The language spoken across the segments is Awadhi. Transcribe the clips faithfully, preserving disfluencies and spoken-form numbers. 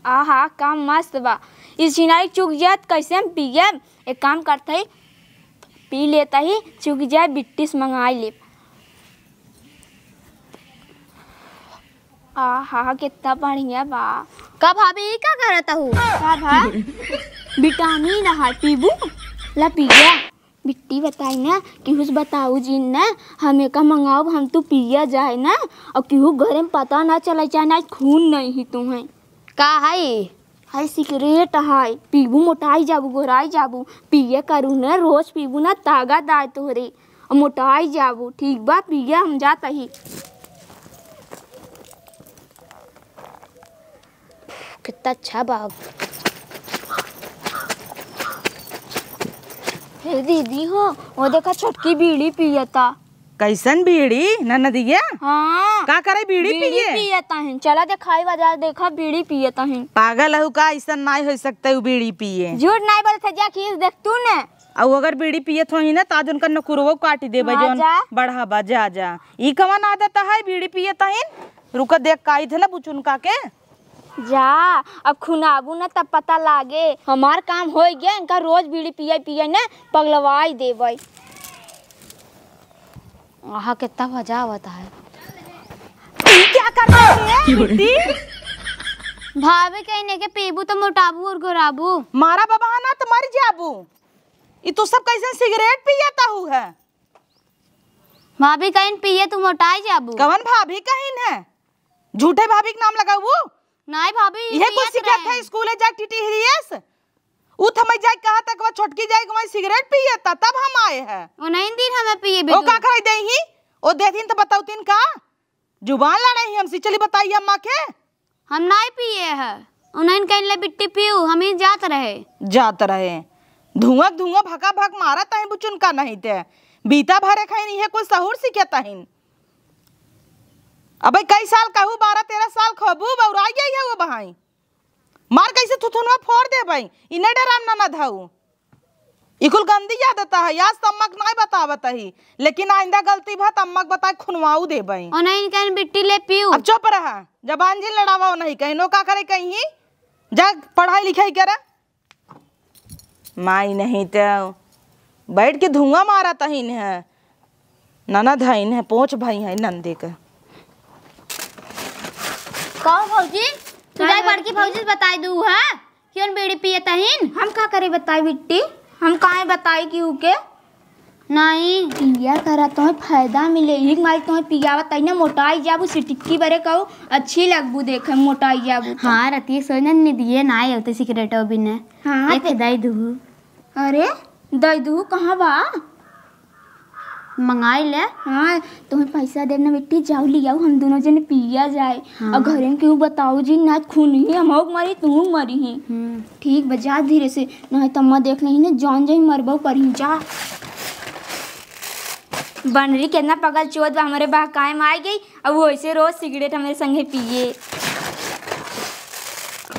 आहा, का मस्त बा। ई छिनाई चुक जात, कैसे हम पियब? एक काम करत ही, पी लेत ही, चुक जाए, बिट्टी से मंगाई लेब। आहा, कितना बढ़िया बा। का भाभी, ई का करत हू? का भा? विटामिन है, पीबू? ला पिया। बिट्टी बताई ना, केहू से बताऊ जिन ना, हम एका मंगाउब, हम तू पिया जाए ना, और केहू घरे में पता ना चले, चाहे ना खून नहीं ही तुम्हें। का है? हाय सिगरेट हाय, पीबू मोटाई जाबू, गोराई जाबू, पिए करू न, रोज पीबू न, ताकत आए तोहरे, अब मोटाई जाबू। ठीक बा, पिए हम जात ही। कितना अच्छा बा। हे दीदी हो, वो देखा छोटकी बीड़ी पियता। कैसन बीड़ी, ननदिया? हाँ। का करे बीड़ी बीड़ी पिए? पियत हन। चला देखाई बाजार, देखा बीड़ी पियत हन। पागल हऊ का? ऐसन नाय हो सकता उ बीड़ी पिए। झूठ नाय बोलत है, जा खीस देख तू ने। अउ अगर बीड़ी पियत होही ना, त आज उनका नकुरवो काट देबे, हाँ, जौन जा। बढ़ा बा, जा, जा। ई कवन आदत है बीड़ी पियत हन? रुका देख काई थे ना बुचुनका के। जा, अब खुनाबू ना तब पता लागे। हमार काम होई गया, इनका रोज बीड़ी पिए पिए ना पगलवाई देबे। आहा, कितना मजा आवत है। ई क्या कर रही है, बिट्टी? भाभी कहीं ने के पीबू तो मोटाबू और गोराबू। मारा बाबा ना तो मर जाबू। ई तू सब कैसे सिगरेट पियत हऊ है? भाभी कहीं पिए तू मोटाई जाबू। कवन भाभी कहीं है? झूठे भाभी के नाम लगाऊ। नाई भाभी, इहे कुल पियत सिखात रहे। है स्कूले जाके टीटी हिरियस। उ थमई जाए कहा तक वो छोटकी जाए के वहीं सिगरेट पिए ता, तब हम आए हैं। ओ नहीं दिन हमें पिए ओ बिदु। का करे दे ही? ओ दे दिन तो बताऊ तीन का? जुबान लड़े ही हमसे, चली बताइए अम्मा के। हम नहीं पिए है। उन्हें कहीं ले बिट्टी पीऊ, हम ही जात रहे। जात रहे। धुआं धुआं भका भक मारत है बुचुन का नहीं ते। बीता भरे खाइन इहे कुल सहूर सीखे तहिन। अबे कई साल कहू, बारह तेरह साल खबू, बौराई गई है वो बहाई। मार कैसे थुथुनवा फोड़ देबई, इने डराम ना ना धाऊ। ई कुल गंदी आदत है, आज तो अम्मा के नाय बतावत ही, लेकिन आइंदा गलती भा त अम्मा के बताए खुनवाऊ देबई। ओ नहीं, कहीं बिट्टी ले पीऊ। अब चुप रहा, जबान जिन लड़ावा नहीं कहीं, नो का करे कहीं, जा पढ़ाई लिखाई करे। माई नहीं तो बैठ के धुआं मारा तहीन है। ननद है इन्हें पोंछ भाई है नंदे का। कहो भौजी, तू का जाए भौजी? बड़की भौजी से बताई दू है, क्यों बीड़ी पिए तहीन? हम का करे बताई बिट्टी, हम काहे बताई कि उके? नहीं। पिया करा तोहे फायदा मिले, एक मारी तोहे पियावा तही ना मोटाई जाबू, सिटिक्की बरे कहू, अच्छी लगबू देखे मोटाई जाबू तो। हाँ, रतिये सोई ना निदिये ना आए होते सिगरेटो बिना। हाँ, एक ते- दई दू। अरे, दई दू कहाँ बा? मंगाई ले। हाँ, तुम्हें पैसा देब ना बेटी, जाओ लियाओ, हम दोनों जने पिया जाए। हाँ। और घरे में केहू बताओ जी, ना खून ही हम मरी, तू मरी ही। हम्म। ठीक बा, जा धीरे से, नहीं तो अम्मा देख लेही ना, जान जाई, मरबो करही, जा। बनरी कितना पगल चोद बा, हमरे बहकाए में आई गई, अब वो ऐसे रोज सिगरेट हमरे संगे पिए।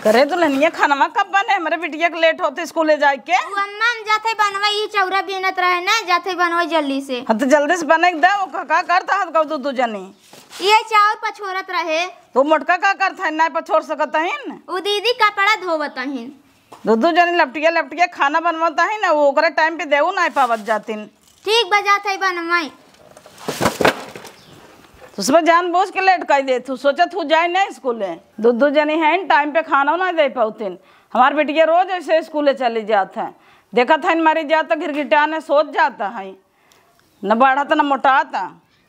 करे दुल्हनिया, खानवा कब बने? हमरे बिटिया के लेट होते स्कूले जाए के। वो अम्मा, हम जाते बनवा, ई चौरा बीनत रहे ना, जाते बनवा जल्दी से। हाँ, तो जल्दी से बने के दे, वो का, का करता है, दू, दू जनी। ये चाउर पछोरत रहे। तो मोटका का करत है, नाय पछोर सकत हइन? उ दीदी कपड़ा धोवत हइन। दू दू जनी लपटिया लपटिया खाना बनवत हइन, वो ओकरे टाइम पे देऊ नाय पावत जातिन। ठीक बा, जात है बनवाई। तो उसमें जानबूझ के लेट कर दे, तू सोचत हूँ जाए नहीं स्कूले। दू दू जनी हैं, टाइम पे खाना ना दे पावतिन। हमार बिटिया रोज ऐसे स्कूले चली जात है, देखत है मारी जात गिरगिटाने सोच जाता है। न बढ़त न मोटात।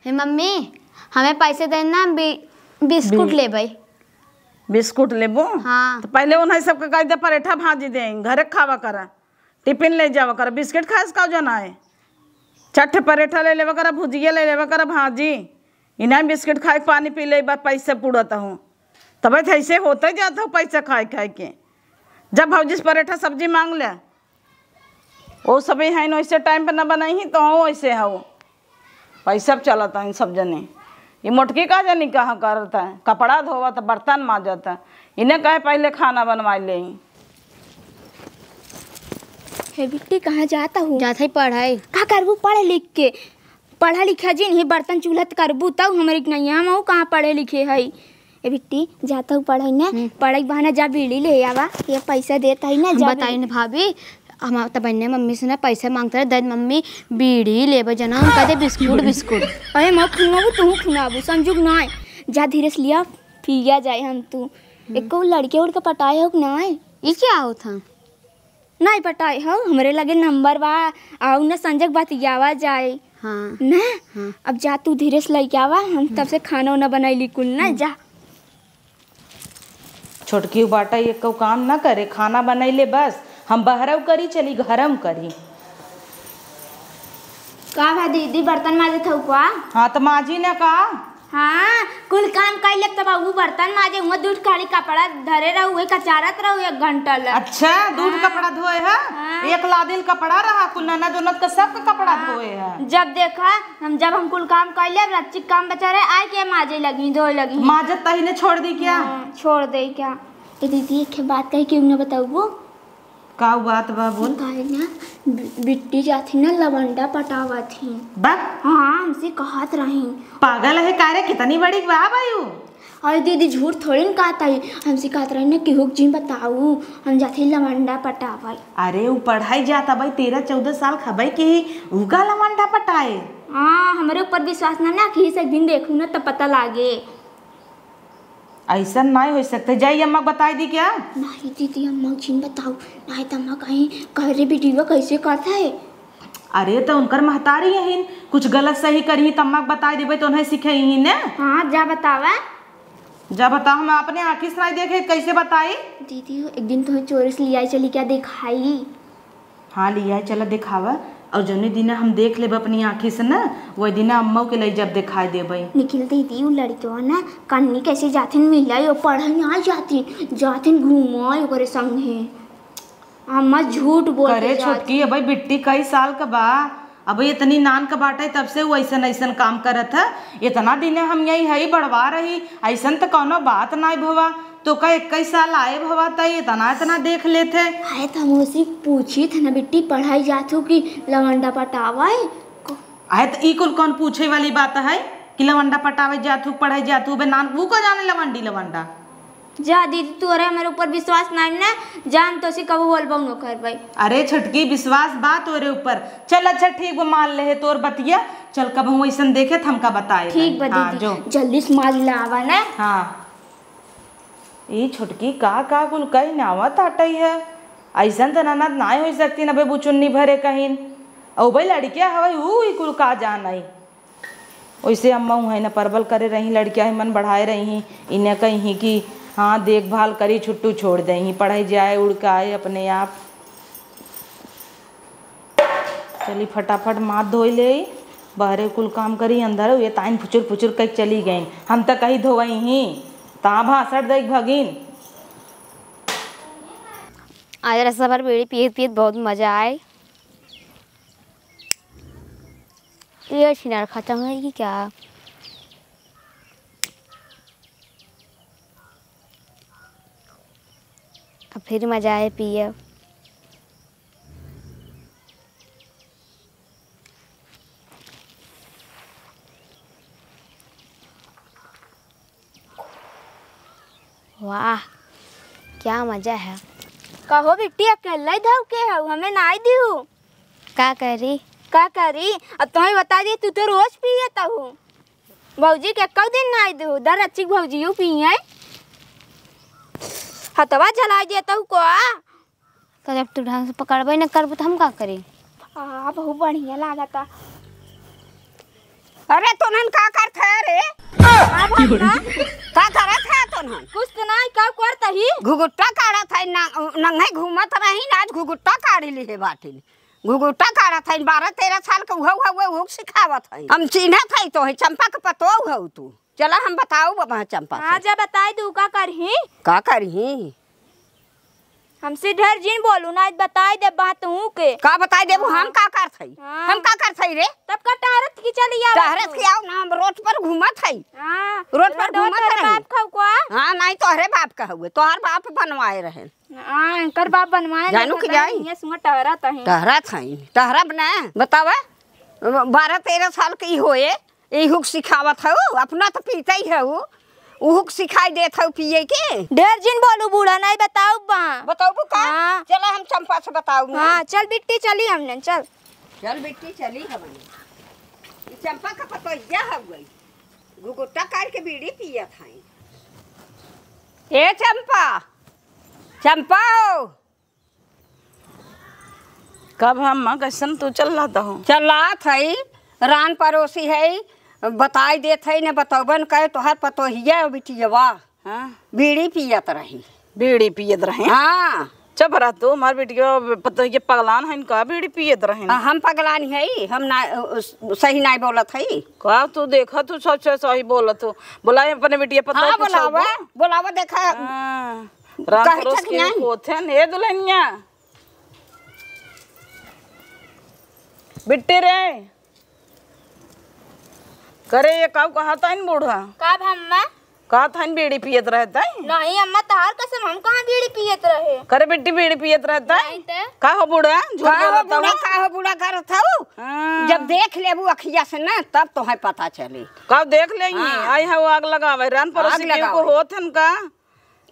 हे मम्मी, हमें पैसे दे ना, बि-, बिस्कुट बि-, लेबै। बिस्कुट लेबो? हाँ। तो पहले उन्हें सबके कह दे, परेठा भाजी दे, घरे खावा करा, टिफिन ले जावा करा। बिस्किट खाए से का जना है? चट्ठ परेठा ले लेवा करा, भुजिया ले लेवा करा, भाजी। इन्हें बिस्किट खाए, पानी पी ले, बा पैसे पुड़त हूँ। तबे तो ऐसे होते जात हूँ पैसा खाए खाए के। जब भौजी से परेठा सब्जी मांग ले, वो सभी हैं, वैसे टाइम पे न बनई ही, तो हम वैसे हो। पैसा चलत हैं सब जने। ये मोटकी का जनी कहाँ करत है, कपड़ा धोवत, बर्तन माजत है। इन्हें कहे पहले खाना बनवा ले। हे बिट्टी, कहाँ जाता हूँ? जात है पढ़ाई। का करबू पढ़ लिख के? पढ़ा लिखा जिन ही, बर्तन चूल्हा त करबू तब हमरे के नैया में, कहाँ पढ़े लिखे है? ए बिट्टी, जात हऊ पढ़ई ना, हम्म। पढ़ई बहाना जा बीड़ी ले आवा, ये पैसा देत हई ना, हम जा बताई बीड़ी। ना भाभी, हम त बन्ने मम्मी से ना पैसा मांगत रहे, दे मम्मी बीड़ी लेबे जना, हम कह दे बिस्कुट, बिस्कुट। अरे मत खुनाबू, तू खुनाबू, संजोग ना है। जा धीरे से लिया, पिया जाए हम तू। हम्म। एको लड़के उड़के पटाए हो कि ना है? ई क्या होत है? नाई पटाई हो, हमरे लगे नंबर बा, आउ न संजग बतियावा जाए। हाँ। ना? हाँ। अब जा तू धीरे से लइके आवा, हम तब से खाना उना बनैली कुल ना, हम्म। जा। छोटकी बाटा एको काम ना करे, खाना बनैले बस, हम बहरव करी, चली घरम करी। का भा दीदी, बर्तन माजत हऊ का? हाँ, त माजी ना का? हाँ, कुल काम कर लेब, तब ऊ बर्तन माजे, हुआं दूठ खाली कपड़ा धरे रहू, वही कचारत रहू एक घंटा ले। अच्छा, दूठ हाँ। कपड़ा धोए है? हाँ। एक लादिल कपड़ा रहा, कुल ननद उनद का सबका कपड़ा हाँ। धोए है। जब देखा, हम, जब हम कुल काम कर लेब, रच्ची काम बचा रहे, आए के माजे लगी, धोए लगी। माजत तही ने छोड़ दी क्या? हाँ, छोड़ दे क्या? ए दीदी, एक ठे बात कही, केहू ना बताऊ वो। का बात बा, बोल। काहे ना, बि-, बिट्टी जात ही ना, लवंडा पटावत ही। बा? हाँ, हमसे कहत रही। पागल है का रे, कितनी बड़ी बा भाई उ? अरे दीदी, झूठ थोड़ी न कहत ही, हमसे कहत रही ना कि हुक जी बताऊ, हम जात ही लवंडा पटावे। अरे, उ पढ़ाई जात भाई, तेरह चौदह साल खबई के ही, उ का लवंडा पटाए? हाँ, हमरे ऊपर विश्वास ना, ना कि एक दिन देखू ना, तब पता लागे। ऐसन नाई हो सकते। जाई अम्मा के बताई दी क्या? नाई दीदी, अम्मा के जिन बताऊ, नाई त अम्मा कहीं, "कह रे बिटिया, कैसे करत है?" अरे, त उनकर महतारी यहीन, कुछ गलत सही करी त अम्मा के बताई देबे, त उन्हें सिखे ही ने। हाँ, जा बतावा। जा बताओ, हम अपने आँखी से नाई देखे, कैसे बताई? दीदी, एक दिन तुम्हें चोरी से लियाई चली क्या देखाई? हाँ, लियाई चला देखावा। और जौने दिना हम देख लेब अपनी आँखी से ना, वही दिना अम्मा के लई जब देखाई देबे। निखिल दीदी, उ लड़कवा ना कन्नी कैसे जाथिन मिलाई और पढ़े ना जाथिन, जाथिन घूमाई ओकरे संगे। अम्मा झूठ बोल करे के जात छोटकी, अबे बिट्टी कई साल का बा, अबे इतनी नान का बाटे तब से वो ऐसन ऐसन काम करत है। इतना दिने हम यही है बढ़वा रही, ऐसन त कौनो बात नाई भवा। तो का इक्कीस साल आए भवा, त इतना, इतना देख लेत है। अरे, त हम उसी पूछी थे ना, बिट्टी, पढ़ाई जात हो कि लवंडा पटावे? को- अरे, त ई कुल कौन पूछे वाली बात है कि लवंडा पटावे जात हो, पढ़ाई जात हो? बे नान, वो को जाने लवंडी लवंडा? जा दीदी, तोरे हमरे ऊपर विश्वास नाई ना, जान तो सी कबो बोलबो न करबे। अरे छोटकी, विश्वास बा तोरे ऊपर। चल, अच्छा ठीक बा, मान ले है तोर बतिया। चल, कब हम ऐसन देखे, त हमका बताए ठीक बा। बा हाँ, दीदी, जो। जल्दी से माज लावा ना। हाँ। ई छोटकी का, का कुल कही नावा ताटई है। ऐसन त ननद नाय हो सकती, न बे बुचुन्नी भरे कहिन। औ बे लड़किया हवे, ऊ ई कुल का जानई। ओइसे अम्मा उहाँ न परबल करे रही, लड़किया ही मन बढ़ाए रही, इन्हें कही कि हाँ, देखभाल करी, छुट्टू छोड़ दे ही, पढ़ाई जाए, उड़ के आए अपने आप। चली फटाफट माथ धोई ले, बहरे कुल काम करी, अंदर ये ताइन फुचुर फुचुर कई चली गईन। हम त कही धोवई ही, ता भाषण देख भगिन। आज रस भर बीड़ी पियत पियत बहुत मजा आए। ये छिनार खत्म होई कि क्या? अब फिर मजा आए पिए। वाह, क्या मजा है। कहो बिट्टी, अकेला ही धउ के हऊ, हमें नाई दिहू। का करी? का करी? अब तुम्हें बता दी, तू तो रोज पिए तहू। भौजी के एक्कौ दिन नाई दिहू, दर अच्छी भौजियो पिए। हथवा जलाई देतहू को आ। तो जब तू ढंग से पकड़बे न करबू, तो हम का करी? आ, बहुत बढ़िया लागता। अरे, तोनहन का करत है रे? का भइल बा? का करत है तोनहन? कुछ तो नाई, का करत ही? घुघुट्टा काढ़त है, न-, नंगे घूमत रही, आज घुघुट्टा काढ़ ली है बाटिन। घुघुट्टा काढ़त है, बारह तेरह साल के उहउ, उहउ, उहउ सिखावत है। हम चिन्हत है तोहे, चंपा के पतोह हउ तू। चला हम बताऊ बबा चंपा हाँ, से। जा बताई दू, का करही? का करही? हमसे ढेर जिन बोलू ना, आज बताई दे बात हूँ के। का बताई देबू? हाँ। हम का करत हई? हाँ। हम का करत हई रे? तब का टहरत की चली आवत टहरत हूँ। की आऊ ना, हम रोड पर घूमत हई। हाँ। रोड पर रोडवा घूमत तोहरे रही। बाप खाऊ का? हाँ, नहीं तोहरे बाप का हुए, तोहर बाप बनवाए रहे। हाँ, एकर बाप बनवाए जानू लेकर कि जाई? ये सुंगा टहरत हई। टहरत हई, टहरब ना, बतावा। बारह तेरह साल की होए, यही हुक सिखावत हऊ, अपना तो पीते ही हऊ। उहुक सिखाई देत हऊ पिए के। ढेर जिन बोलू बूढ़ा, नाहीं बताउब बा। बताउबू का? हाँ। चला हम चंपा से बताउब ना। हाँ, चल बिट्टी चली हमने, चल। चल बिट्टी चली हमने। ई चंपा का पतोहिया हउवे। घुघुट्टा काढ़ के बीड़ी पियत हई। ए चंपा, चंपा हो। कब हम कैसन तू चल रहा हो? चल रहा थई, रान परोसी है, बताई देत है, ने बतौबन करे तोहार पतोहिया बिटियवा। हाँ। बीड़ी पियत रही। बीड़ी पियत रही? हाँ। चुप रह तू, हमार बिटिया पतोहिया पगलान है इनका, बीड़ी पियत रही। हाँ, हम पगलान है, हम ना, सही नाहीं बोलत है। का तू देखा, तू सच सही बोलत हो। बोला अपने बिटिया पतोह हाँ, पूछो बोलावा, वो। बोलावा देखा। हाँ। राम कहे परोस छक के नाहीं। होत हैं, ए दुल्हनिया। बिट्टी रे। करे, ये काऊ कहत हइन बूढ़ा? का भम्मा? कहत हइन बीड़ी पियत रहत हइन? नहीं अम्मा, तहार कसम, हम कहाँ बीड़ी पियत रहे? करे बिट्टी, बीड़ी पियत रहत हइन? नहीं ते। का हो बूढ़ा? झूठ का हो बोलत बूढ़ा, हऊ? का हो बूढ़ा करत हऊ? हाँ। जब देख लेबू अखिया से ना, तब तोहे पता चली। का देख लेंगी? हाँ। आई हऊ आग लगावे, रान परोसी आग केहू को लगावे। होत हन का?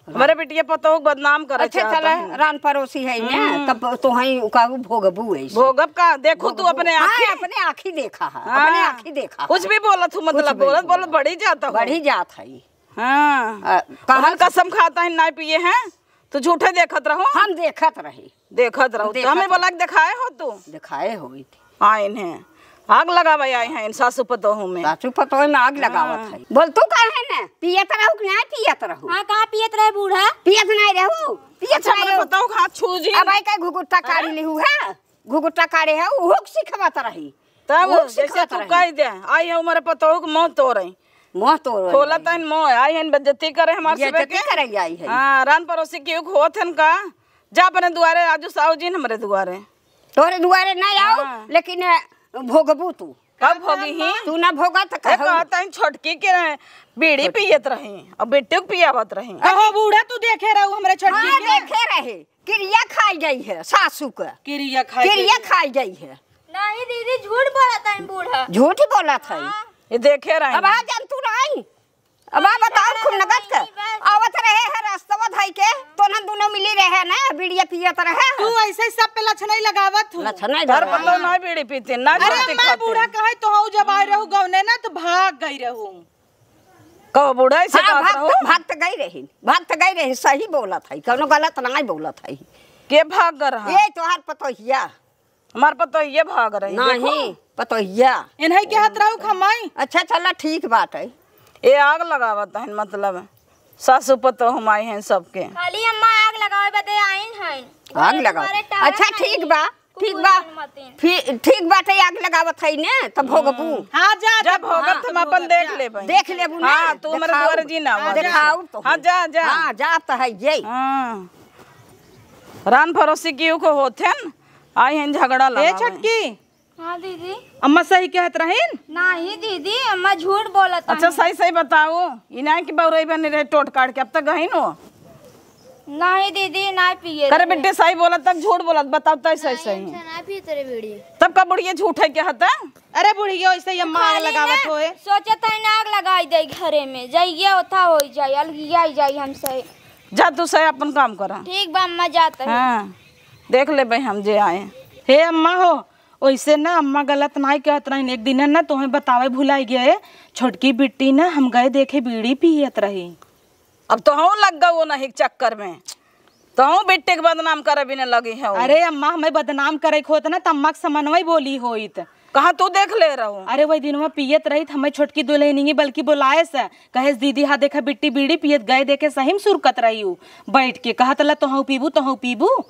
हमरे बिटिया पतोह के बदनाम करे अच्छा, चाहत चला, हन। रान परोसी है ना, हम्म। तब तोहई का भोगबू है। भोगब का? देखू तू भोगबू। अपने हाँ, आँखी। अपने आँखी देखा है, हाँ। अपने आँखी देखा कुछ है। भी बोलत हूँ, कुछ मतलब, भी बोलत, बोलत बोलत। बढ़ी जात हूँ। बढ़ी जात है। हाँ। अ, कहत हमन कसम खाता है, ना पिए हैं, तू झूठे देखत रहो। हम देखत रही। देखत रहो, तो देखत हमें रहो। बोला के देखाए हो तू? देखाए होई थी। आइन है, आग लगावे आए हैं सासू पतोह में। सासू पतोह में आग लगावत हाँ। है। बोल तू काहे न पियत रहू कि ना पियत रहू? हाँ, कहाँ पियत रहे बूढ़ा? पियत नहीं रहू, पियत अच्छा, नहीं हमरे रहू। पतोह के हाथ छू जी। अब आई का घुघुट्टा काढ़ी लिहू है, घुघुट्टा काढ़े है, उहो के सिखवत रही। तब उहो के जैसे सिखवत तू रही। कह दे, आई है हमारे पतोह के मुँह तोड़े। मुँह तोड़े खोलत रही। हन मुँह, आई हन बेइज्जती करे हमार सबे बेइज्जती के। करे आई है। हाँ, रान परोसी केहू के होत हन का? जा अपने दुआरे, आजू साहू जी न हमरे दुआरे। तोरे दुआरे ना आओ, हाँ। लेकिन, अ, भोगबू तू। कब भोगी ही? तू ना भोगा त ए, कहू। कहत हन छोटकी के रहे, बीड़ी छोटकी। पियत रही, अब बेटे के पियावत रही। कहो बूढ़ा, तू देखे रहू हमरे छोटकी हाँ, के? देखे रहे। किरिया खाई गई है सासू के। किरिया खाई किरिया गई है। खाई गई है। नहीं दीदी, झूठ बोलत हन बूढ़ा। झूठ ही बोलत है। हाँ। ये देखे रहे। अब आ जान तू नहीं। अब आ बताओ खूब नगद के। आवत रहे है रस्तवा धई के, तो ना दोनों मिली रहे ना, बीड़िया पियत रहे। तू ऐसे ही सब पे लक्षण ही लगावत हूँ। लक्षण ही तोर लगावत। पतोह ना बीड़ी पीते, ना अरे गलती अम्मा, खाते। बूढ़ा कहे तो हऊ जब आए रहू गौने ना, तो भाग गई रहू। कहो बूढ़ा ऐसे हाँ, कहत भाग रहो। तो, भाग तो गई रही, भाग तो गई रही, सही बोलत है, कौनो गलत नाहीं बोलत है। के भाग रहा? ये तोहार पतोहिया। हमार पतोहिया भाग रही, देखो। नहीं, पतोहिया। इन्हें के हाथ रहू खमाई? अच्छा, चला, ठीक बात है। ये आग लगावत हन, मतलब, सासू पतोह हम आई हैं सबके। खाली अम्मा आग लगावे बदे आइन हन। आग लगाओ। अच्छा, ठीक बा, ठीक बा। फि-, ठीक बाटे, आग लगावत है ने, तब भोगबू। हम्म। हाँ, जा, जा, जा, भोगत हाँ, हम अपन देख लेबै। देख लेबू ना, हाँ, तू हमरे देखाऊ। दुआरे जी ना आवा। देखाऊ तो हाँ, है। जा, जा। हाँ, जा तो है ये। हाँ। रान परोसी केहू को होत है न, आई हैं झगड़ा ए, लगावे। छोटकी। हाँ, दीदी। अम्मा सही कहत रहीन? नहीं, दीदी, अम्मा झूठ बोलत अच्छा, हन। सही, सही बताओ। ई ना कि बउरई बने रहे टोट काट के, अब तक गहिन हो। नहीं दीदी, ना पिए करे रहे। बेटे, सही बोलत तक झूठ बोलत, बताओ तय सही, नहीं, सही। अच्छा, ना पिए तेरे बीड़ी। तब का बुढ़िया झूठ है क्या हता? अरे बुढ़िया, ऐसे ही अम्मा आग खाली लगावत ना होए। सोचत है ना आग लगाई दे घरे में, जाइए ओथा हो जाए, अलगिया ही जाए हमसे। जा तू सही अपन काम करा। ठीक बा अम्मा, जात है। हाँ, देख लेबै हम जे आए। हे अम्मा हो, ओइसे ना अम्मा गलत नाई कहत रहीन। एक दिन ना तोहे बतावे भुलाई गए, छोटकी बिट्टी ना हम गए देखे बीड़ी पियत रही। अब तोहू लग गऊ नहीं चक्कर में, तोहू बिट्टी के बदनाम करे बिने लगी है। अरे अम्मा, हमें बदनाम करे के होत ना त अम्मा के समनवई बोली होइत। कहाँ तू देख ले रहू? अरे वही दिनवा पियत रही त हमें छोटकी दुल्हनिया बल्कि बोलाए से, कहे से, "दीदी हा देखा बिट्टी बीड़ी पियत गए देखे सही में सुरकत रही हूँ बैठ के, कहत ला तोहू पीबू, तोहू पीबू।"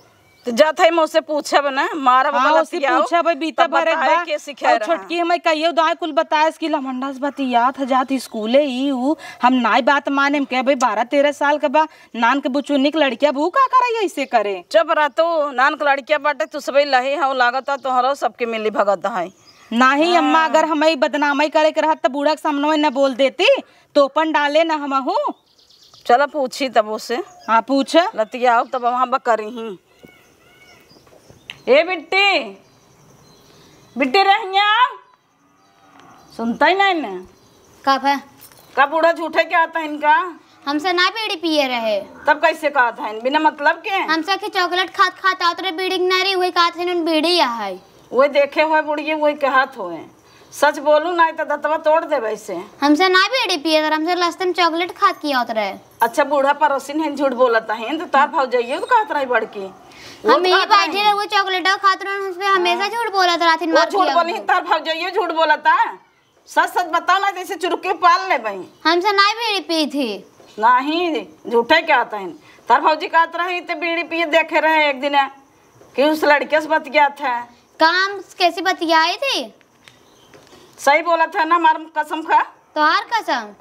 तो जात है, मैं उससे पूछब ना, मारब हाँ, वाला उससे पियाओ, पूछब, बीता तब भरत बताए बा। के सिखाए और रहा। छोटकी हमें कहियो दाए कुल बताए कि लमंडा से बतियात ह, जात स्कूले ई ऊ, हम नाई बात माने, हम कहे, "भाई, बारह तेरह साल के बा, नान के बुचुनिक लड़किया बहू का करे ऐसे करे?" चुप रह तू, नान के लड़किया बाटे, तू सबे लहे हो, लागत है तोहरो सबके मिली भगत है। नाही अम्मा, हाँ। अगर हमें बदनामी करे के रहत त बूढ़ा के सामने न बोल देती, तो अपन डाले न हमहू। चला पूछी तब उसे। हाँ, पूछ। लतियाओ तब वहाँ बकरी ही। ए बिट्टी, बिट्टी रहिया, सुनता ही नहीं ने। का भा? का बूढ़ा झूठे कहत हइन का? हमसे ना बीड़ी पिए रहे। तब कैसे कहत हइन? बिना मतलब के? हमसे कि चॉकलेट खात खात आवत रहे, बीड़ी के नारी, वही कहत हइन, उन बीड़ी है। वही देखे होए बुढ़िए, वही कहत होए। सच बोलू ना तो दतवा तोड़ देबे ऐसे। हमसे ना बीड़ी पिए रहे, हमसे रस्ते में चॉकलेट खात की आवत रहे। अच्छा, बूढ़ा पड़ोसिन हइन, झूठ बोलत हइन, तो तार भौजइयो तो कहत रही बड़की। वो हम तो ही कहत बैठे रही। रहे, वो चॉकलेट खात रहे, हमसे हमेशा हाँ। झूठ बोलत रहथिन, वो मार झूठ पिया बोली, हुआ। तार भौजइयो झूठ बोलत है। सच सच बताओ ना, जैसे चुरके पाल ले बई। हमसे नाई बीड़ी पी थी। नहीं, झूठे कहत हइन। तार भौजी कहत रही, ते बीड़ी पिए देखे रहे एक दिन, कि उस लड़के से बतियात है। काम कैसे बतियाई थी? सही बोलत है ना, हमार कसम खा। तोहार कसम।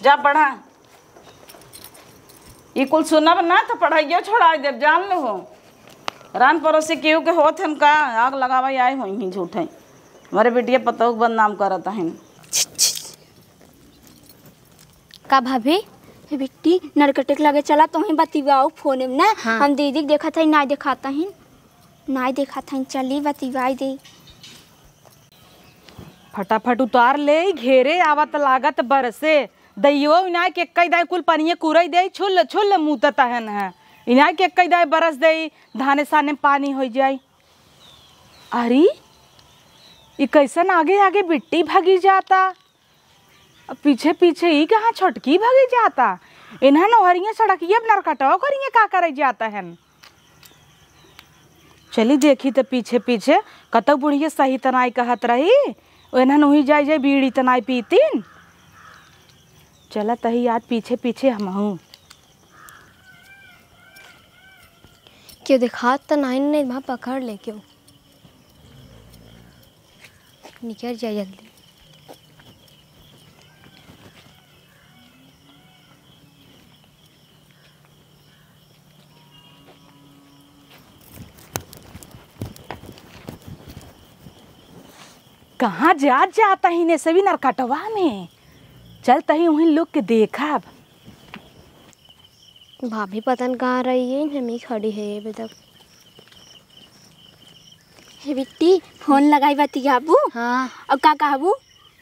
जा पढ़ा। ई कुल सुनब ना तो पढ़ाइयो छोड़ाई देब, जान लो हो। रान पड़ोसी केहू के होत हन का, आग लगावे आए होई ही झूठे। हमरे बिटिया पतोह के बदनाम करत हन। का भाभी? ए बिट्टी, नरकटे के लगे चला, तोही बतियाओ फोन में ना। हाँ। हम दीदी के देखत हई, नाई देखात हई, नाई देखात हई, चली बतियाई दे। फटाफट उतार ले, घेरे आवत लागत बरसे। दइयो इनाय के कई दाई कुल पनिये कुरई दे, छुल छुल मूतत हन है। इनाय के कई दाई बरस दे, धाने साने पानी होइ जाई। अरे, ई कैसन आगे आगे बिट्टी भागी जाता, अब पीछे पीछे ई कहाँ छोटकी भागी जाता। इन्हन ओहरिया सड़किया पर नरकटवा करिया का करे जाता हन। चली देखी त पीछे पीछे, कतौ बुढ़िया सही त नाई कहत रही, ओनहन उही जाई जाई बीड़ी त नाई पीतीन। चला तही आज पीछे पीछे हमहू। केहू देखात त नाई, नहीं वहाँ पकड़ ले केहू। निकल जाए जल्दी। कहाँ जात जाता ही ने सभी नरकटवा में? चल तही उहीं लोग के देखब। भाभी पता न कहाँ रही है, हम ही खड़ी है ये बेदक। हे बिट्टी, फोन लगाई बतियाबू? हाँ। और का कहबू?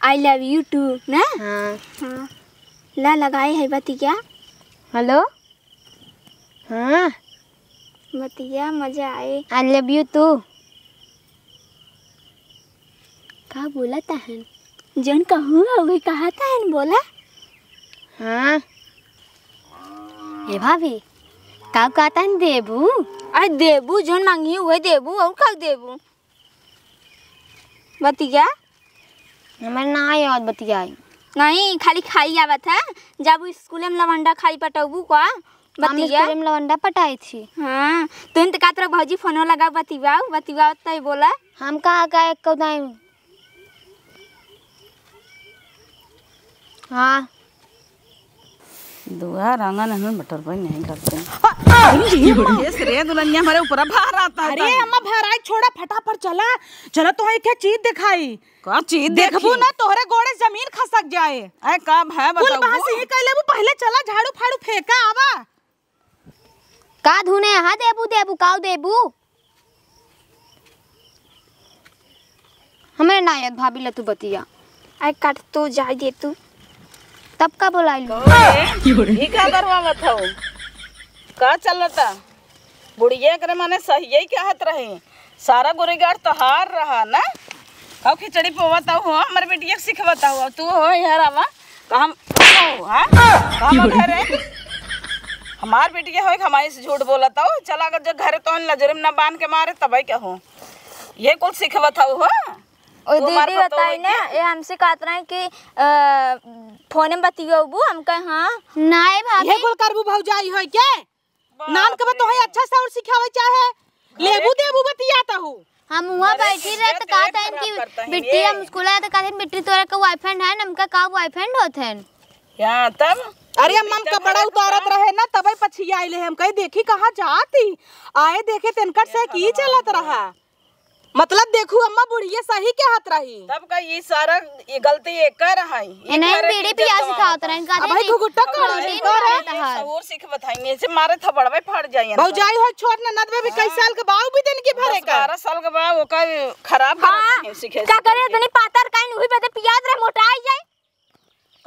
I love you too, ना? हाँ। हाँ। ला लगाए है बतिया। हेलो? हाँ। बतिया मजा आए। I love you too। का बोलत हन? जौन कहू है, वही कहत हन, बोला। हाँ। ए भाभी, का कहत हन देबू? अरे देबू, जौन मांगी वही देबू, और का देबू? बतिया। हमारे ना आए और बतियाई। नहीं, खाली खाई आवत है। जब स्कूल में लवंडा खाली पटौबू का, हम बतिया। स्कूल में लवंडा पटाई थी। हाँ, तुम तो कहत रहो भौजी फोनो लगाओ, बतियाओ, बतियाओ तय बोला। हम कहाँ का एक को दाई। हाँ। दुआर आंगन हमें बटर पर नहीं करते। अरे, ये रे दुल्हनिया हमारे ऊपर भार आता है अरे ताई। अम्मा, भार आई, छोड़ा, फटाफट चला, चला तो एक चीज दिखाई। का चीज देखबू देखी? ना, तोहरे गोड़े जमीन खसक जाए। अरे का भय कुल बताऊ? बहस ही कह लेबू, पहले चला झाड़ू फाड़ू फेंका आवा। का धुने यहाँ देबू देबू, काऊ देबू? हमरे ना याद भाभी ला तू बतिया। आई काट तू जाए दे तू। तब का बोलाइल? कहो रे, ई का करवावत हौ? का चलता? बुढ़िया एकरे माने सहिये कहत रही। सारा गुरीगार तोहार रहा ना? कब खिचड़ी पोवत हौ, हमर बिटिया के सिखवत हौ। अब तू हो यार आवा, का हम, हाँ? का हम घरे? हमार बिटिया होई, हमारे से झूठ बोलत हौ। चला अगर जो घरे तो नजर में ना बांध के मारे, तबे कहो। ये कुल सिखवत हौ, हाँ? ओ तू हमार दीदी पतोह बताई है ना, क्या? ये हमसे कहत रहे कि, अ, फोन में बतियौबू, हम कहे हाँ। नाय भाभी। ये कुल करबू भौजाई होई के? नान के बा तोहे अच्छा से और सिखावे चाहे। घरे लेबू की देबू बतियात हूँ। हम वहाँ अरे बैठी रहे तो कहत हन कि बिट्टी, हम स्कूल आए तो कहत हन, "बिट्टी, तोरा का बॉयफ्रेंड है?" हमका का बॉयफ्रेंड होत हन? यहाँ तब अरे अम्मा, हम कपड़ा उतारत रहे ना, तबे पछिया आइले। हम कहे, "देखी कहाँ जाती?" आए देखे तेनकर से की चलत रहा। मतलब देखू अम्मा, बुढ़िया सही कहत रही। तब का ये सारा ये गलती एकर है। ये एने घर बीड़ी की पिया इज्जत सिखावत गंवावत रहे, है। कहते अब भाई नहीं, घुघुट्टा कर प्रोटीन कर। वाला तो है। सबूर सीख बताई, ऐसे मारे थपड़वे फाड़ जाइए। भौजाई हो छोट ना, नदबे भी कई हाँ। साल के बाऊ भी दिन की भरे दस का। बारह साल के बा, ओका खराब हाँ, करत है, सीखे का करे, इतनी पातर काइन हुई बदे पियाज रहे, मोटाई जाए।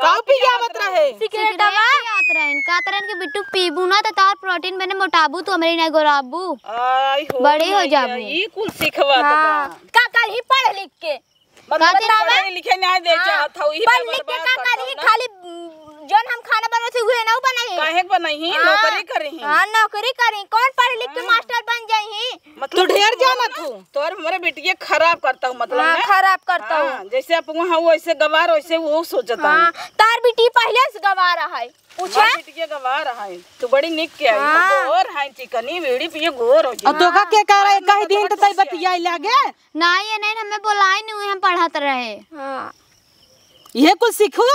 का पियावत रहे? सिगरेटवा। सिगरेट पियावत रहे। कहत रहे कि बिट्टू पीबू ना तो तोहार प्रोटीन बने, मोटाबू तू, हमरे नहीं गोराबू। आई हो बड़ी हो मैया, जाबू। ई कुल सिखवत हाँ। बा। का करही पढ़ लिख के? मतलब बतावा। पढ़े लिखे नहीं दे हाँ। चाहत हऊ, ई पढ़ लिख के बर्बाद का कर करही? दो ना। खाली, उम, जौन हम खाना बनवत हई, उहे ना बनाई। काहे के बनाई? हाँ। नौकरी करही। हाँ, नौकरी करही। कौन पढ़ लिख के हाँ। मास्टर बन जाई? मतलब तू ढेर जानत हऊ। तोर हमरे बिटिया खराब करत हऊ, मतलब हाँ, ना? खराब करत हऊ। हाँ, जैसे आप वहाँ हो, वैसे गवार, वैसे वो सोचत हाँ, हऊ। तार बिटी पहिले से गवार है। पूछा? हमार बिटिया गवार है। तू बड़ी निक के आई। हाँ। गोर है, चिकनी, बीड़ी पिए, गोर हो और गई। तोका के कह रहे, हाँ, कह दिन तो तई बतियाई लागे। नहीं, ये नहीं, हमें बोलाई नहीं हुई, हम पढ़त रहे। हाँ। ये कुछ सीखू।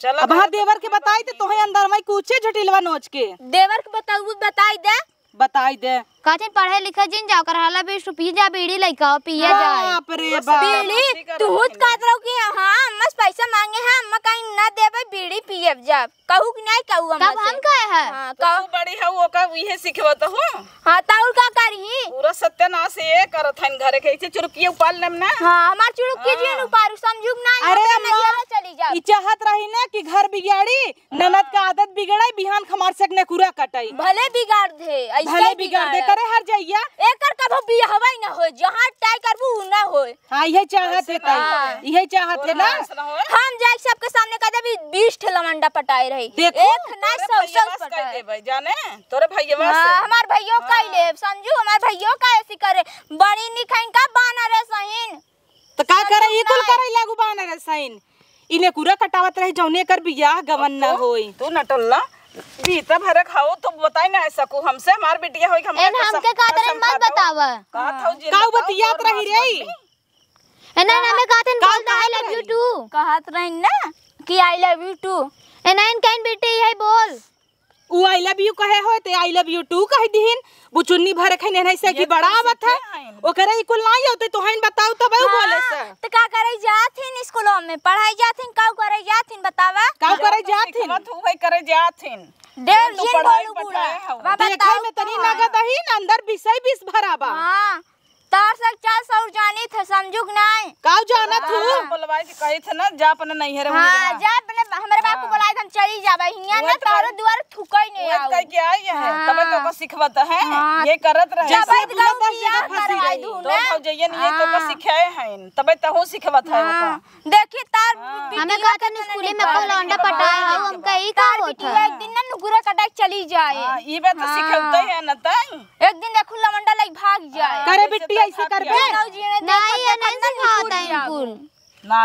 चल, अब हाँ, देवर के बताई तो तोहे अंदर में कूचे झटिलवा नोच के। देवर के बताऊ, बताई दे। बताई दे। कहथिन पढ़े लिखे जिन जाओ कर, हाला बीस रुपये जा, बीड़ी लइका आओ, पिए जाए। बाप रे बस बाप। बीड़ी, मस्ती करत तू हुत हई। कहत रहो कि हाँ, अम्मा से पैसा मांगे हैं, अम्मा कहीं ना देबे, बीड़ी पिए जाब। कहू कि नहीं कहू अम्मा तब से? हम कहे हैं? हाँ, तो कहू। तू बड़ी है, वो का इहे सिखवत हो? हाँ, तो और का करी? पूरा सत्यानाश ये करत हन घरे के, ऐसे चुरुकिए उपाल लेम ना। हाँ, हमार चुरुकी हाँ। जिन उपारू, समझू कि नहीं, अरे अपना अम्मा, नैहरा चली जाब। ई चाहत रही ना कि घर बिगाड़ी, ननद का आदत बिगड़ाई, बिहान खमार से एक नेकुरा कटाई। भले बिगाड़ दे, ऐसे भले ही बिगाड़ दे, बिगाड़। करे हर जइया। एकर कभो बियाहवा ही ना होए, जहाँ try करबू उ ना होए। हाँ, इहे चाहत है ताई, हाँ। इहे चाहत है ना। हम जाए सबके सामने कह देबी बीस ठे लवंडा पटाए रही। देखो, एक ना तोरे सौ, सौ भैया से कह पटाए। देबे, जाने, तोरे भैया हाँ, से। हमार भैयो हाँ। कह ले, समझू, हमार भैयो का ऐसी करे, बड़ी निक है इनका बानर है सहीन। त का करे, ई कुल करे लागू बानर सहीन। ई नेकुरा कटावत रही, जौने कर बियाह गवन न होई। तू नटल ना, बीता भरे खाओ, तो बताई ना सकू हमसे, हमार बिटिया होई, हम एन हमके कहत रहे, मत बतावा। का था जिन काऊ बताओ, बतियात तोर रही रे? मम्मी। एना ना में कहत रहे, बोल दे, "I love you too।" कहत रही ना कि "I love you too।" एना इन कहीं बेटी, यही बोल। उ "I love you" कहे होए, ते "I love you too" कह दिहिन। बुचुन्नी भर खैन एनही से कि बड़ा आवत है। ओकरे ई कुल नाई होते, तोहन बताऊ तब उ बोले से। त का करे जात हिन स्कूलों में? पढ़ाई जात हिन, काऊ करे जात हिन बतावा? काऊ करे जात हिन? सिखवत हूँ, वही करे जात हिन। डेढ़ तू दिन पढ़ाई बोलू बूढ़ा। बाबा देखै ताऊ में तनी नगद ही ना, अंदर बीसै बीस भरा बा। हाँ। तार से चार सौ जानी थे, समझू कि नाई? काऊ जानत हूँ? हाँ। बोलवाई के कही थे ना, जा अपने नैहरे हाँ, उनरे जा अपने, हमरे बाप को हाँ। बोलाई थे, हम चली जाबे। हियाँ ना तो तारो कर, दुआर थुकई नहीं वो आऊ। कह के आई है, हाँ। तबे तो को सिखवत है, हाँ। ये करत रहे। जब जैसे अपना दस जगह फंसी रही। तो ना। भौजैया नहीं है, तो को हाँ। सिखाए हैं, तबे तो हो सिखवत है हाँ। ओका। देखी तार हाँ। बिटिया हमें कहत के हन स्कूले में कौन लौंडा पटाए हो, हमका ई का तार होत बिटिया है? एक दिन ना नुकुरा कटाई चली जाए। हाँ, ई बात तो हाँ। सिखौते हैं न तई। एक दिन देखू लवंडा लई भाग जाए। करे बिट्टी ऐसे करबे? नहीं, ये नहीं सिखावत है कुल।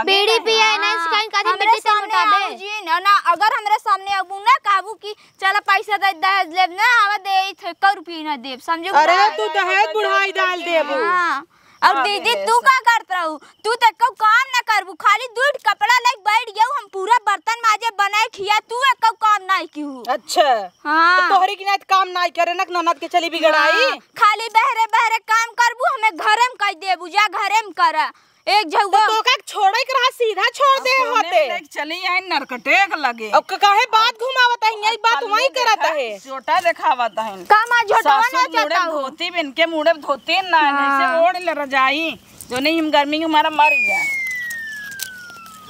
बीड़ी पिए, नहीं हाँ। सिखाइन, कहीं हमरे बिट्टी तो सामने मोटाबे। आऊ जी, ना, ना, अगर हमरे सामने अबू ना कहबू कि चला पैसा दे, दहेज लेब ना, आवा दे, एको रुपया ना देब, समझू? अरे, तू दहेज बुढ़ाई डाल देबू। हाँ। और हाँ, दीदी, तू का करत रहू? तू तो एको काम ना करबू, खाली दूध कपड़ा लेके बैठ गयू, हम पूरा बर्तन माजे, बनाए खिया, तू एको काम नाई किहू। अच्छा। हाँ। तो तोहरी की नाई काम नाई करे ना, ननद के चली बिगड़ाई। हाँ, खाली बहरे बहरे काम करबू, हमें घरे में कह देबू, जा घरे में करा। एक तो झउआ। तोका छोड़े के रहा, सीधा छोड़ दे होते। चली आई नरकटे के लगे। अब क-, काहे बात घुमावत है? यही बात वही करत है। छोटा देखावत है। का माँ झोटावा ना चाहता हो? धोती बिन के मुड़े धोती ना, हाँ। जैसे ओढ़ ले रजाई। जो नहीं हम गर्मी के मारा मर जाए।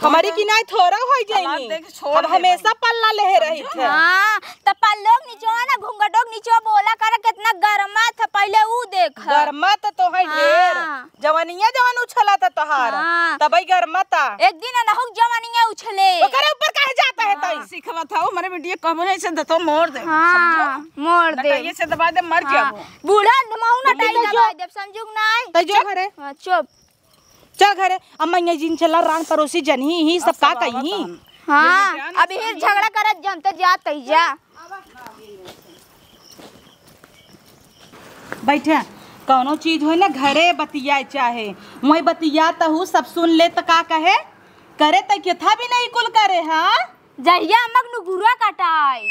हमारी किनाई थोड़ा हो जाएंगी। अब हमेशा पल्ला ले रही थे। हाँ, त पल्लोक निचवा ना, घुंघटोक निचवा बोला कर, कितना गरमा था पहले ऊ देख। गरमा तो, तो है ढेर। हाँ। जवनिया जवन उछला था तोहार, हाँ। तबई गरमा ता। एक दिन अनहुक जवनिया उछले। ओकरे ऊपर काहे जाता है तई? हाँ। सिखवा था, हमारे बेटिया कहबो नहीं से दतो मोड़ दे। हाँ, समझो? मोड़ दे। नटाइए से दबा दे, मर हाँ। जाबो। बूढ़ा धमाऊ नटाई दबा दे, समझू कि नाई? तई जो घरे। हाँ, चुप। चल घरे, अम्मा, यहाँ जिन चला, रान पड़ोसी जनही ही, सब का कही? हाँ, अभी झगड़ा करत जमते जात ही जा। बैठे, कौनो चीज होई ना, घरे बतियाए चाहे, वहीं बतिया तहू सब सुन ले त का कहे? करे त केथा भी नहीं कुल करे, हाँ? जहिया अम्मा के नुगुरा कटाए।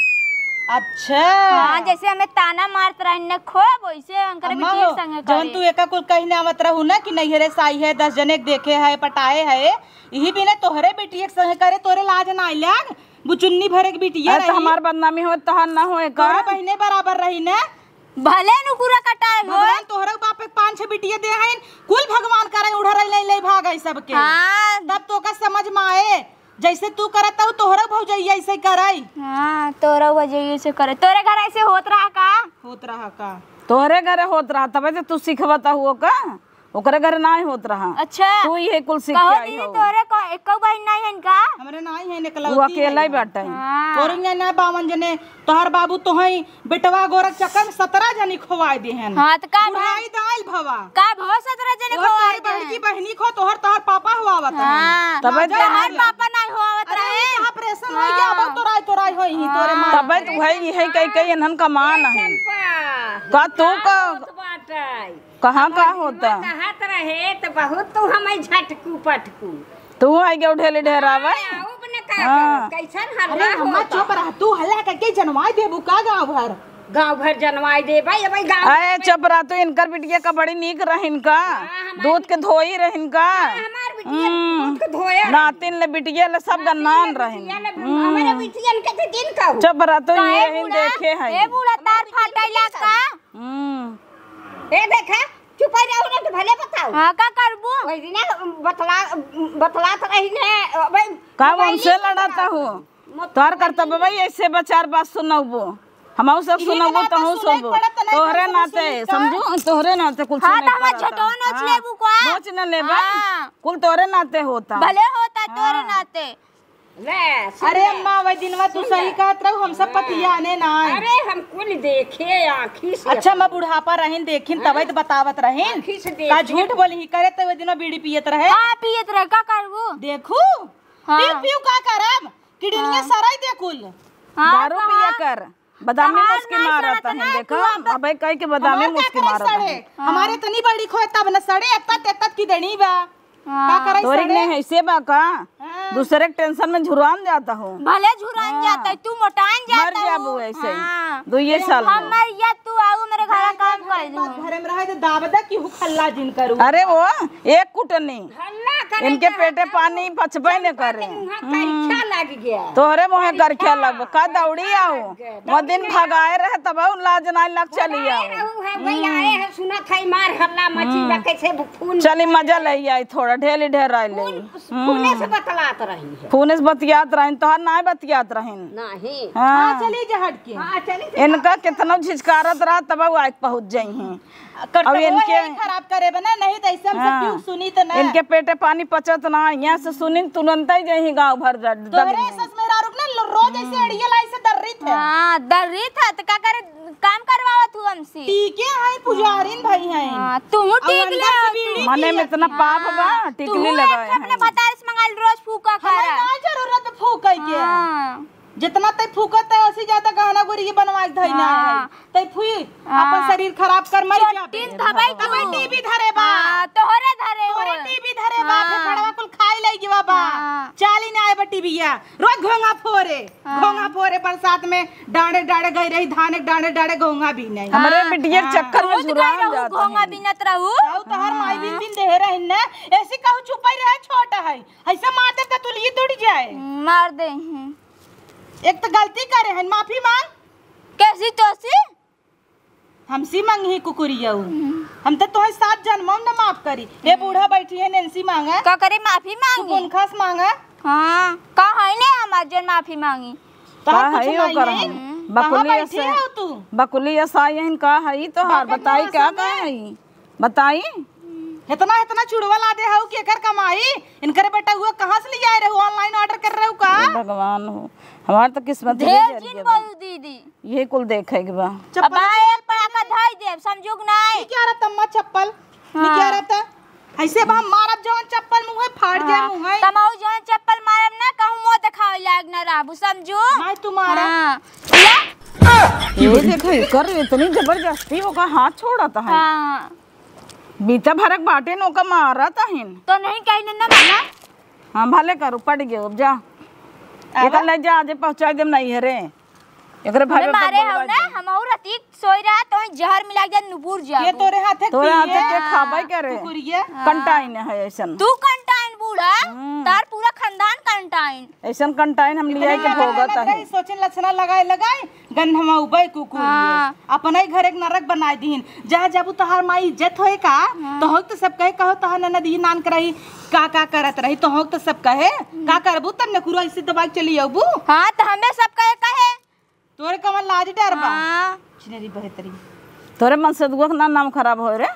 अच्छा। हाँ, जैसे हमें ताना मारत रहन न खूब, वैसे उनकर अम्मा बिटिया हो, संगे जवन करे। तू एका कुल कही ना आवत रहू ना कि नैहरे से आई है, दस जने के देखे है, पटाए है, यही बिना तोहरे बिटिया के संगे करे, तोरे लाज ना लाग, बुचुन्नी भरे के बिटिया अरे, तो रही। हमार बदनामी हो, तोहार ना होए का? तोहरे बहिने बराबर रही ना। भले नुगुरा कटाए हो। भगवान तोहरे बाप के पाँच छह बिटिया दे हैं, कुल भगवान करे उड़र ले, ले भागे सबके। हाँ। तब तोका समझ में आए। जैसे तू करत हऊ, तोहरा भौजाई ऐसे करई। हाँ, तोहरा भौजाई ऐसे करे। तोरे घर ऐसे होत रहा का? होत रहा का? तोहरे घरे होत रहा, तबे तो तू सिखवत हऊ का? ओकरे घरे नाहीं होत रहा। अच्छा। तू इहे कुल सीख के कहो आई दीदी, हऊ। तोरे को एको बहिन नाहीं हन का? हमरे नाहीं हन, वो एकलौती अकेला ही हई। बाटे। हाँ। तोरे इहाँ ना बावन जने, तोहर बाबू तोहई बेटवा गोरख चक्कर में सतरह जनी खोवाई देहन। हाँ, त का भा-, बुढ़ाई दाइल भवा। का भवा सतरह जनी ओहर खोवाई तोहर देहन? बड़की बहिनी खो, तोहर, तोहर पापा हुआ बता। हाँ, तबे तोहर जने पापा नाहीं हुआ बता अरे, रहे। इनका ऑपरेशन हो गया, हाँ। अब तोराई, तोराई होई ही, तोरे हाँ। माँ। तबे त वही, यही कई, कई इन्हन का मान है। चंपा, का तू का का होत बाटे? कहाँ का हमर होता? दिमाग कहत रहे त बहुत तू हमें झटकू पटकू। तू आई के उठेले ढेरावे? हाँ, अब न का हाँ। करब? कैसन हल्ला अरे अम्मा होता? चुप रह, तू हल्ला करके जनवाई देबू का गाँव भर? गाँव भर जनवाई देबे, अबे गाँव अरे भर में चुप रह तू, इनकर बिटिया का बड़ी नीक रहिन का? हाँ, हमार दूध के धोई रहिन का? हाँ, हमार बिटिया हम्म। दूध के धोए रहिन। नातिन ले बिटिया ले सब नातिन गन्नान ले रहिन। बिटिया ले, हम्म। हमारे बिटियन के तो दिन कहू। चुप रह तू, काहे ये रहिन बूढ़ा? देखे हैं। ए बूढ़ा, तार फाटैला का? हम्म। ए देखा, चुप रहो ना तो भले बताओ। हाँ, का करबू? वही दिन बतला, बतलात रही ने, अबे का मोबाइल हमसे पे लड़ाता बता। हो? मत तोहर करतब भाई ऐसे बचार बात सुनबो। हमहू सब इहे सुनबो, ना तो तहू सुने सुनबो। पड़त नहीं, तोहरे तहू नाते सुने का? समझू, तोहरे नाते कुल हाँ, सुने तो हमार पड़त। झटवा नोच हाँ। लेबू का? नोच न लेबे। हाँ। कुल तोहरे नाते होता। भले होता तोहरे हाँ। नाते। ले, सुन अरे ले। अम्मा, वही दिनवा तू सुन सही ले। कहत रहू, हम सब हाँ। पतियाने ना आए। अरे, हम कुल देखे आँखी से अच्छा, अपने। मैं बुढ़ापा रहिन, देखिन, हाँ। तबे तो बतावत रहिन। आँखी से का देखे। झूठ बोली ही, करे तो वही दिनवा बीड़ी पियत रहे। हाँ, पियत रहे, का करबू? देखू, हाँ। पीऊ, पीऊ का करब? किडनिया हाँ। सराई दे कुल। हाँ, दारू कहाँ? पिया कर। बदामी कहाँ मुस्की नाई मारत सड़त है, ना, देखो, तू अब अबे कह के बदामी हमार का मुस्की करे मारत सड़े? है। हाँ। हमारे इतनी बड़ी खोए तब न सड़े, एत्तत, एत्तत की देनी बा। हाँ। का करे तोरी सड़े? ने ऐसे बा का? हाँ। दूसरे के टेंशन में झुरान जाता हो। भले झुरान हाँ। जाता है, तू मोटान मर जाता जाबू हो। ऐसे ही। हाँ। दो ये अरे साल हम में। मर गया, तू आऊ मेरे घर काम कर दू। बात घरे में रहे तो दाब दे कि हु खल्ला जिन करू। अरे वो एक कुटनी। हल्ला करे इनके के पेटे रहता पानी हो। पचबे न करे। मुँहा हम्म। करिखा लग गया। तोहरे मुँहे करिखा। करिखा लगबो। का दौड़ी आओ? लग गया। वो दिन दौड़ी भगाए रहे तब उ लाज नाई लग चली भगाए आओ। रहू है, वही हम्म। आए हैं, सुनत है मार हल्ला मची बा, हम्म। कैसे खून चली मजा ले आई थोड़ा, ढेली ढेराई ले। खून, हम्म। खूने से बतलात रही है। खूने से बतियात रहिन, तोहर नाई बतियात रहिन। नहीं। हाँ। हाँ, चली जा हट के। हाँ, चली जा। इनका कितना झिझकारत रहा तब वो आके पहुँच जाई हैं। करतबो अब इनके यही खराब करे बना, नहीं तो ऐसे हमसे हाँ। क्यों सुनी तो ना। इनके पेटे पानी पचत ना, यहाँ से सुनी तुरंत ही जाही गाँव भर जा-, तोहरे दंग में। सस मेहरारू के ना लो-, रोज ऐसे हम्म। अड़ियल ऐसे दर्रित है। हाँ, दर्रित है, तो का करे, काम करवावत हूँ हमसे। टीके हैं, पुजारिन भाई हैं। हाँ, तू अब टीक अंदर ले से आओ, बीड़ी तू। मने में पियत इतना है। पाप बा, हाँ, टिकली तू लगाए एक अपने हैं। भतार से मंगाइल रोज फूका हमें करा। ना जरूरत फूके के। हाँ। जितना तै फूकत है, ओसी ज्यादा गहना गुरी बनवा के धइले हाँ। है। तै फुई, हाँ। अपन शरीर खराब कर, मर जा। चोटिन धबाई तू। तबै टीबी धरे बा। हाँ, तोहरे धरे तोहरे हो। टीबी धरे बा, हाँ। फेफड़वा कुल खाई लई गवा बा। हाँ। चाली ना आए बा टीबिया। रोज घोंघा फोरे, हाँ। घोंघा फोरे बरसात में, डांडे डांडे गई रही, धान एक डांडे डांडे घोंघा बीने। हमरे हाँ। बिटिया के हाँ। चक्कर में रोज झुरान गई रहू, जात घोंघा है। बीनत रहू। कहू तोहर माई बिन हाँ। बिन देहे रही न, ऐसे कहू चुपाई रहे, छोट है। ऐसे मार दे त तुलिये टूट जाए। मार दे हैं। एक तो गलती करे हन, माफी मांग। कैसी तोसी? हमसी मांगी कुकुरिया उ। हम्म। हम तो तोहे सात जन्मों में ना माफ करी। हे बूढ़ा बैठी है, नैंसी मांगा। का करे, माफी तू मांगी? कौन खास मांगा? हाँ, का है ने हमार जन माफी मांगी? तो का कुछ है नहीं ओकर है। हम? कहाँ बकुली बैठी असा-, हो तू? बकुली असा यहन का है तो हार बकत बताई, का असा का में? है? बताई? इतना, इतना चुड़वा लादे हऊ कि एकर कमाई? इनकर बेटा हुआ कहाँ से ले आए रहे? Online order कर रहे हो का? हे भगवान हो, हमार तो किस्मत ढेर ये जिन जरिए बा। बोलू दीदी। ये कुल देखे के बा। चप्पल अब आए पड़ा का धई देब, समझुक नाई। निकारा तम्मा चप्पल, हाँ। निकारा त। ऐसे अब हम मारब जौन चप्पल मुँहे फाड़ जाए हाँ। मुँहे। तमाऊ जौन चप्पल मारब ना, कहूँ मुँह देखावे लायक ना रहबू, समझू? नहीं तुम्हारा। हाँ। ये देखो, एकर इतनी जबरदस्ती, ओकर हाथ छोड़त है। हाँ। बीता भरक बाटे न ओका मारत हइन। तो नहीं कहीं न, न मारा। हाँ, भले करू, पड़ गयो, अब जा। आवा। एकर ले जा, आजे पहुँचाई देम नहीं है रे। एकरे भाई हमें बाप मारे बोलवा हो ना, दे। हम और रतीक सोई रहा, तो जहर मिला के नुपुर जा। ये तोरे हाथे तोरे हाथे पिए। के खाबे करे। कुकुरिया। हाँ। कंटाइन है ऐसन। तू कंटाइन बूढ़ा, हम्म। तार पूरा खानदान कंटाइन। ऐसन कंटाइन हम लिया के भोगत है। सोचिन लक्षणा लगाए, लगाए। गंधमा उबई कुकुर ये। हाँ। अपना ही घर एक नरक बनाए दीन। जहाँ जाबू तोहार माई इज्जत होए का? हाँ। तोहक तो सब कहे, कहो तोहार ननद ई नान करही, का का करत रही, तोहक तो सब कहे। का करबू तब नेकुरो ऐसे दबाई के चली अबू? हाँ, तो हमें सब कहे, कहे। तोरे कमर लाज डर बा। हाँ। छिनरी बहतरी। तोरे मन से दुआ के ना नाम खराब होए रे।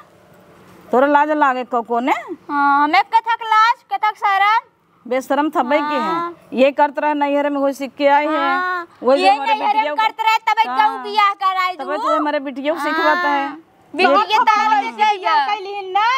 तोरे लाज लागे को कोने? हाँ, हमें कथक लाज, कथक शरम। बेशरम थबे के हैं। हाँ। ये करत रहे नैहरे में, वही सीख के आई है। हाँ। वही ये हमारे नैहरे में बिटिया को करत रहे, तबे हाँ। गऊ बियाह कराई तबे दू। तो हमारे बिटिया को सिखवाता है। हाँ। बिटिया बहुत तार थोबड़ा दे बिटिया गया। कैली ना,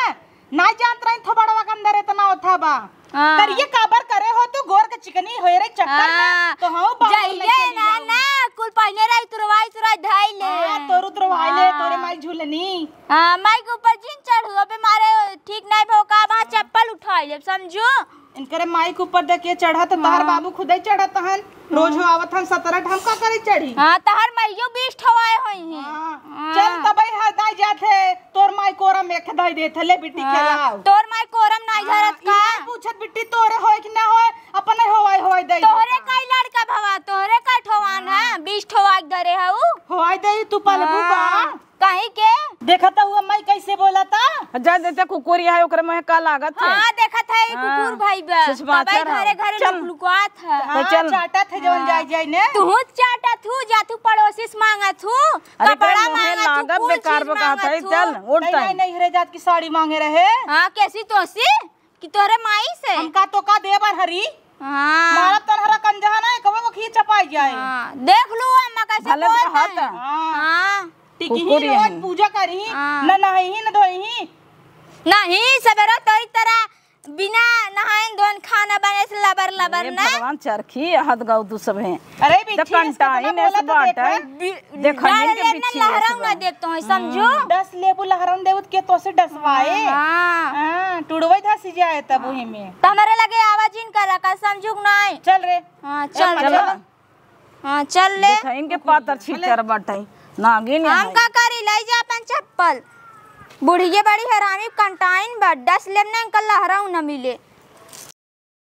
ना जानत रही थोबड़वा के अंदर इतना ओथा बा। हाँ। करिए काबर करे हो तू, गोर के चिकनी होए रे चक्कर में, हाँ। तो हाँ, बाबा जइले लइके ना, लियाऊ। ना, कुल पहिने रही तुरवाई, तुरवाई धइले। हाँ, तोर उतरवाई ले, हाँ। तोरे माई झूलनी। हाँ, माई के ऊपर जिन चढ़ू, अबे मारे ठीक नहीं भो का, वहाँ चप्पल उठाई लेब, समझू? इनकरे माई के ऊपर देखिए चढ़त, तोहर हाँ। बाबू खुदे चढ़त हन, रोज हो आवत हन सतरट, हम का करे चढ़ी? हाँ, तोहर माइयो बीस ठवाए होई हैं। हाँ। हाँ। चल तबे हरदाई जात है, तोर माई कोरम एक धई देत है, ले बिट्टी हाँ। खेलाओ। तोर माई कोरम नाई हाँ, धरत ई का? नाई पूछत बिट्टी तोरे होए कि ना होए, अपने होए होए दे तोहरे देता। कई लड़का भवा, तोहरे का ठवान हाँ। है, बीस ठवाए धरे हऊ। होए दे तू पलबू हाँ। का? काहे के? देखत हुआ माई कैसे बोलता? जा देते कुकुर यहाँ ओकरे मुँहे का लागत है? हाँ, देखत है, ई हाँ, कुकुर भाई बा। सुसमाचर तबे घरे है। घरे चल। लुक लुकात है। तो हाँ, चल। चाटत है जौन हाँ। जाई जाई ने। तू चाटत हू, जा तू पड़ोसी से मांगत हू, अरे, कपड़ा तेरे मुँहे मांगत हू, लागत कुल बेकार चीज बका मांगत है, हू। चल, उठ नहीं, तई। नहीं, नहीं, हरे जात की साड़ी मांगे रहे। हाँ, कैसी तोसी? कि तोहरे माई से? हम का तो का देबर हरी? हाँ। मारब तनहरा कंजहा ना, कबो वो खींच चपाई जाए। हाँ। देख लू अम्मा कैसे भले बोलत कहत है। है। हाँ। हाँ। टिकी कुकुर ही रोज यही। पूजा करी, हाँ। न नहई ही, न धोई ही। नहीं, सबेरो तोरी तरह बिना नहाइन धोइन खाना बने से लबर लबर ए ना। भगवान चरखी हद गौ तू सब हैं। अरे तो बिच्छी, इसका कंटाइन इतना ऐसे बोला तो बाटे। देखा। बि-, देखा डाल इनके लेब ना बिच्छी लहराऊ ऐसे ना बा। देत तो है, समझू? हम्म। दस लेबू लहराऊ देबू के तो से डसवाए। हाँ। हाँ, टुड़वे धसी जाए तब वही में। तो हमारे लगे आवाज इन कर रखा, समझू कि नहीं? चल रे। हाँ, ए चल माई, रे। चल। हाँ, चल ले। देखा इनके पातर छितर बाटे। नागिन हम है। का करी, लाई जा अपन चप्पल। बुढ़िये बड़ी हरामी कंटाइन बा, डस लेब ना इनका लहराऊ ना मिले।